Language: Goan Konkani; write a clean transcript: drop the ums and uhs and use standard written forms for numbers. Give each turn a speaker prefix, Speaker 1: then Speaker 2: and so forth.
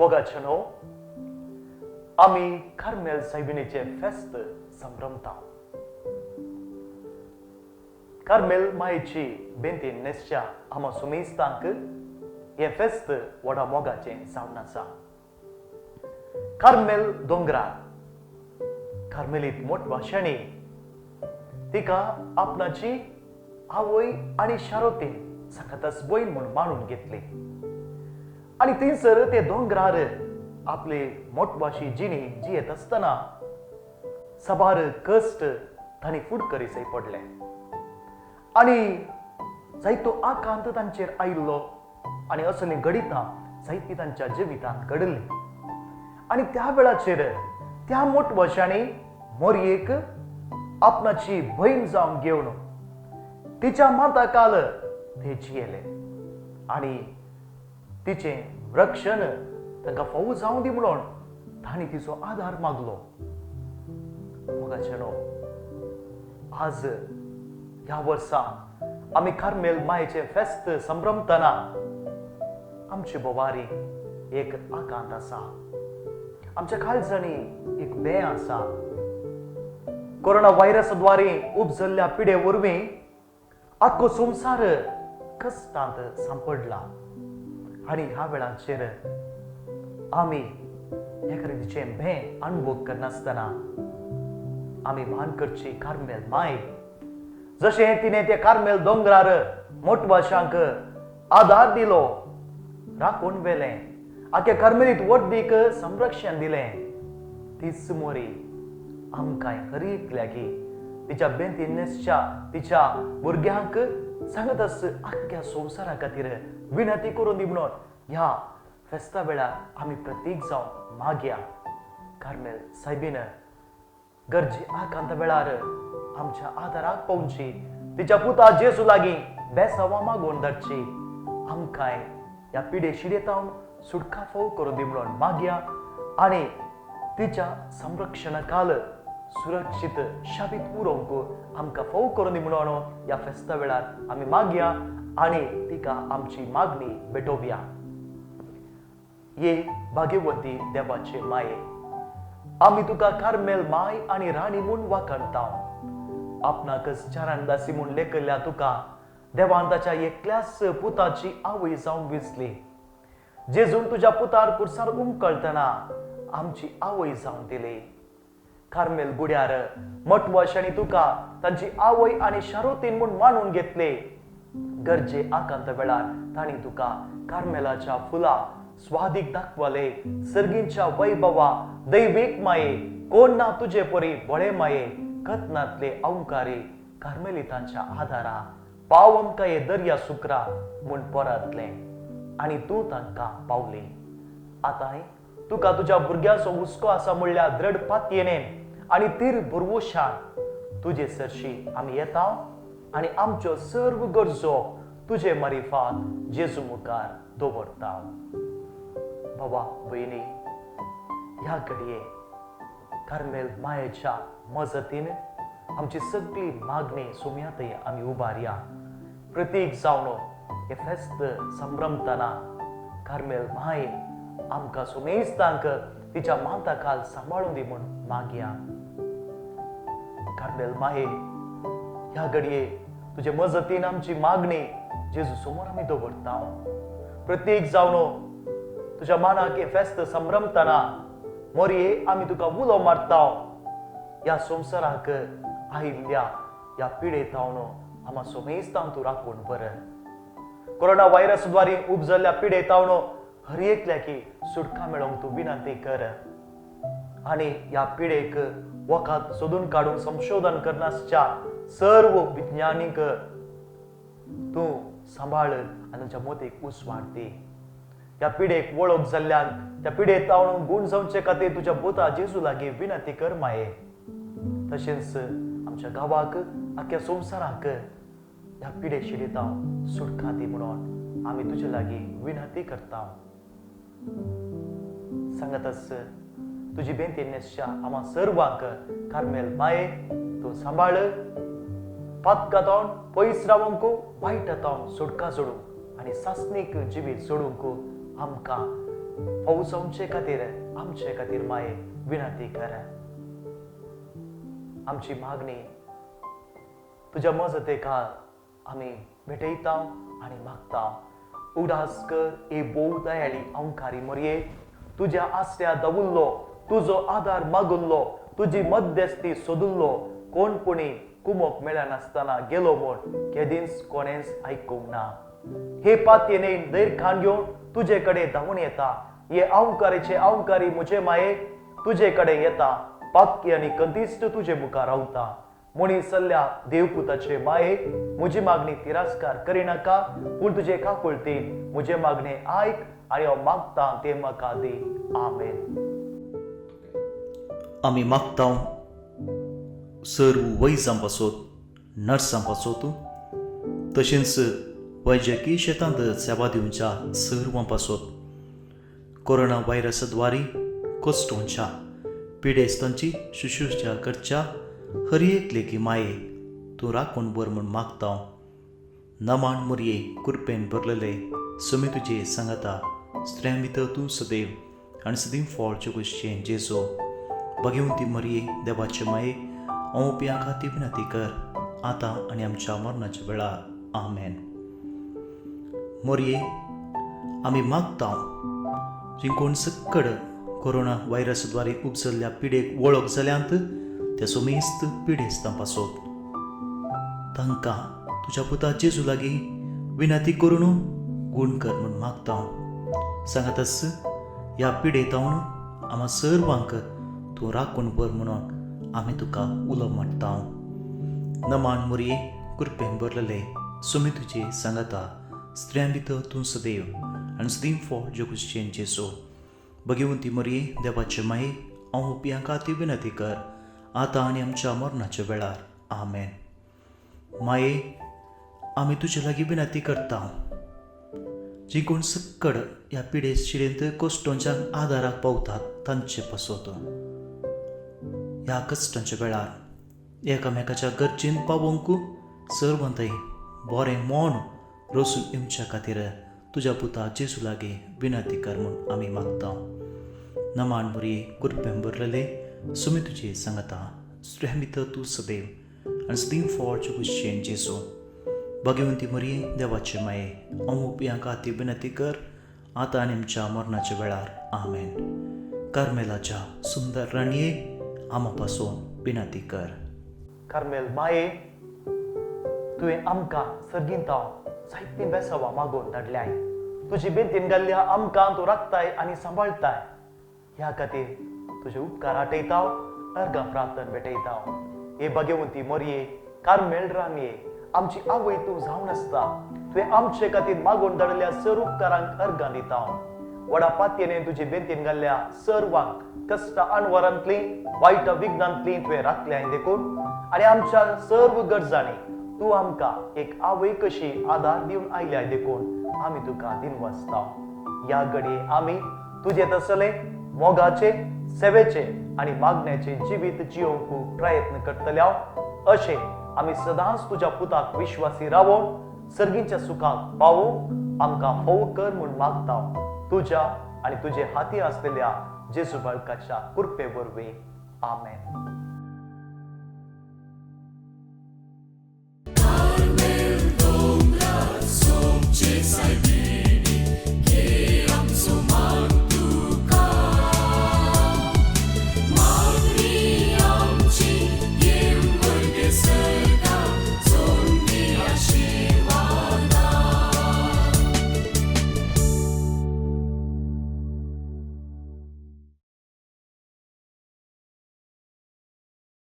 Speaker 1: मोगाचेनो, आमी कार्मेल सायबिणीचें फेस्त संभ्रमता. कार्मेल मायेची बेंतीन न्हेसच्या आमा सुमेस्तांक हें फेस्त व्हडा मोगाचें जावन आसा. कार्मेल दोंगरार कार्मेलीत मोटवाशांनी तिका आपणाची आवय आनी शारोतीन सांगाताच भयण म्हूण मानून घेतली आनी थंयसर ते दोंगरार आपली मोटवाशी जिणी जियेत आसतना साबार कश्ट तांणी फुडकरीचय पडले आनी जायतो आकांत तांचेर आयिल्लो आनी असलीं घडितां जायतीं तांच्या जिवितांत घडिल्लीं. आनी त्या वेळाचेर त्या मोटवाशांनी मोरयेक आपणाची भयण जावन घेवन तिच्या माताकाल ते जियेले आनी तिचें रक्षण तांकां फावो जावं दी म्हणून तांणी तिचो आदार मागलो. मोगाचेनो, आज ह्या वर्सा आमी कार्मेल मायेचें फेस्त संभ्रमतना आमची बोवारी एक आकांत आसा, आमच्या काळजांनी एक भंय आसा. कोरोना व्हायरस द्वारे उपजल्ल्या पिडे वरवीं आख्खो संवसार कश्टांत सांपडला आनी ह्या वेळाचेर आमी एका रितीचें भंय अणभव करनासतना आमी मान करची कार्मेल माय, जशें तिणें त्या कार्मेल दोंगरार मोटवाशांक आदार दिलो, राखून व्हेलें, आख्या कार्मेलीत वर्दीक संरक्षण दिलें, तीच मोरी आमकां हर एकल्याकी तिच्या बेंतीन न्हेसच्या तिच्या भुरग्यांक सांगत आस आख्ख्या संवसारा खातीर विनंती करून दी म्हणून ह्या फेस्ता वेळार आमी प्रतीक जावन मागया. कार्मेल सायबीन गरजे आकांत वेळार आमच्या आदाराक पावची, तिच्या पुता जेजू लागीं बेसांवां मागून धाडची, आमकांय ह्या पिडे शिडेतावन सुटका फोव करून दी म्हणून मागया आनी तिच्या संरक्षणाकाल सुरक्षीत शाबीत उरोवंक आमकां फोव करून दी म्हणून ह्या फेस्ता वेळार आमी मागया आनी तिका आमची मागणी भेटोवया. ये भाग्यवंती देवाचे माये, आमी तुका कार्मेल माय आनी राणी म्हूण वाखाणता. आपणाकच चारांदासी म्हूण लेखिल्ल्या तुका देवान ताच्या एकल्याच पुताची आवय जावन विजली. जेजून तुज्या पुतार कुर्सार उमकळटना आमची आवय जावन दिली. कार्मेल गुड्यार मटवाशांनी तुका तांची आवय आनी शारोतीन म्हूण मानून घेतले. गरजे आकांत वेळार तांणी तुका कार्मेलाच्या फुलां स्वादीक दाखवले. सर्गींच्या वैभवा दैवीक माये, कोण ना तुजे परी बळे माये, कथनांतले अवंकारी कार्मेलितांच्या आदारा पाव आमकां हे दर्या सुकरा म्हूण परतले आनी तूं तांकां पावली. आतांय तुका तुज्या भुरग्यांचो हुस्को आसा म्हणल्यार द्रढ पातयेनेन आनी तीर भरवशान तुजे सरशी आमी येता आनी आमच्यो सर्व गरजो तुजे मारिफात जेजू मुखार दवरता. बाबा भयणी, ह्या घडये कार्मेल मायेच्या मजतीन आमची सगळी मागणी सुमयातय आमी उबारया. प्रतीक जावन हे फेस्त संभ्रमतना कार्मेल माय आमकां सुमेस्तांक तिच्या माताकाल सांबाळून दी म्हूण मागया. कार्मेल माये, ह्या घडये तुजे मजतीन आमची मागणी जेजू समोर आमी दवरता. प्रत्येक जावन तुज्या मानाक हे फेस्त संभ्रमतना मोरये आमी तुका उलो मारता. ह्या संवसाराक आयिल्ल्या ह्या पिडेतावन आमा सोमेस्तान तूं राखून बरं. कोरोना व्हायरस द्वारे उपजल्ल्या पिडेतावन हर एकल्याकी सुटका मेळोवंक तूं विनंती कर आनी ह्या पिडेक वखद सोदून काडून संशोधन करनासच्या सर्व विज्ञानीक तूं सांबाळ आनी तांच्या मोतीक उसवाड दी. ह्या पिडेक वळख जाल्ल्यान त्या पिडेक तावणून गूण जावचे खातीर तुज्या बोता जेजू लागीं विनंती कर माये. तशेंच आमच्या गांवाक आख्या संवसाराक ह्या पिडे शिडेताव सुटका दी म्हणून आमी तुजे लागीं विनंती करता. सांगतच तुजी बेंती न्हेसच्या आमा सर्वांक कार्मेल माये तूं सांबाळ. पातकातावन पयस रावंक, वायटातावन सुटका जोडूंक आनी सासणीक जिवीत जोडूंक आमकां फावो जावचे खातीर आमचे खातीर माये विनंती कर. आमची मागणी तुज्या मजतेका आमी भेटयता आनी मागता. उडास कर ए भोव दयाळी अंकारी मरये, तुज्या आसऱ्या दवुल्लो, तुजो आदार मागुल्लो, तुजी मध्यस्थी सोदुल्लो कोण पुणी कुमोक मेळनासतना गेलो म्हूण केदींच कोणेंच आयकूंक ना. हे पातयेने धैर्य खाण घेवन तुजे कडेन धांवून येता. हे अवकारीचे अवकारी म्हजे माये तुजे कडेन येता. पातकी आनी कंतिश्ट तुजे मुखार रावता. म्हणी सल्ल्या देवपुताचे माये म्हजी मागणी तिरस्कार करिनाका, पूण तुजे काकुळतीन म्हजे मागणे आयक आनी हांव मागता तें म्हाका दी. आमेन.
Speaker 2: आमी मागता सर्व वैजां पासत, नर्सां पासत, तशेंच वैजकी शेतांत सेवा दिवच्या सर्वां पासत, कोरोना व्हायरसाद्वारे कश्टोंच्या पिडेस्तांची शुश्रूषा करच्या हर एक लेखी माये तूं राखून बर म्हूण मागता. नमाण मुरये कुरपेन भरलेले सुमी तुजे सांगाता, स्त्रियां भितर तूं सदैव आनी सदीं फळ चुकुशचें जेजो. भगवंती मरये देवाचे माये ओंपियां खातीर विनंती कर, आतां आनी आमच्या मरणाच्या वेळार. आमेन. मोरये आमी मागता जी कोण सक्कड कोरोना व्हायरसद्वारे उपजल्ल्या पिडेक वळख जाल्यांत त्या सुमेस्त पिडेस्तां पासत तांकां तुज्या पुता जेजू लागीं विनंती करून गूण कर म्हूण मागता. सांगातच ह्या पिडेतावन आमा सर्वांक तूं राखून व्हर म्हणून आमी तुका उलो मारता. नमान मुरये कृपेन भरलेले सुमी तुजे सांगाता, स्त्रियां भितर तूं सदैव आनी सदीं फळ जगुशचें जेजू. भगवंती मरये देवाचे माये हांव खातीर विनंती कर, आतां आनी आमच्या मरणाच्या वेळार. आमेन. माये आमी तुजे लागीं विनंती करता, जी कोण सक्कड ह्या पिडे शिरेंत कश्टोंच्या आदाराक पावतात तांचे पासत ह्या कश्टांच्या वेळार एकामेकाच्या गरजेन पावोवंक सर्वंतय बरें मन रसून येवच्या खातीर तुज्या पुता जेजू लागीं विनंती कर म्हूण आमी मागता. नमान बरी कुरपें भरलेले सुमी तुजे सांगाता, स्त्रियां भितर तूं सदैव आनी सदीं फळ चुकुशेन जेजू. भगवंती मरये देवाचे माये अमुपियां खातीर विनंती कर, आतां आनी आमच्या मरणाच्या वेळार. आमेन. कार्मेलाच्या सुंदर राणये आमा पासून विनंती कर.
Speaker 1: कार्मेल माये, तुवें आमकां सर्गींताव जायतीं बेसावां मागोवन धाडल्याय. तुजी बेंतीन घाल्ल्या आमकां तूं राखताय आनी सांबाळटाय. ह्या खातीर तुजे उपकार आटयता, अर्गां प्रार्थन भेटयता. हे भगवंती मोरये, कार्मेल रानये, आमची आवय तूं जावन आसता. तुवें आमचे खातीर मागोवन धाडल्या सर उपकारांक अर्गां दिता. व्हडा पातयेने तुजी बेंतीन घाल्ल्या सर्वांक कश्ट अणवरांतली वायट विघ्नांतली तुवें राखल्याय देखून आनी आमच्या सर्व गरजांनी तूं आमकां एक आवय कशी आदार दिवन आयल्याय देखून आमी तुका दिनवासता. ह्या घडये आमी तुजे तसले मोगाचे, सेवेचे आनी मागण्याचे जिवीत जियोवंक प्रयत्न करतल्या. अशें आमी सदांच तुज्या पुताक विश्वासी रावोवन सर्गीच्या सुखाक पावोवंक आमकां फोव कर म्हूण मागता, तुज्या आनी तुजे हाती आसलेल्या जेजू बाळकाच्या कृपे वरवीं. आमेन.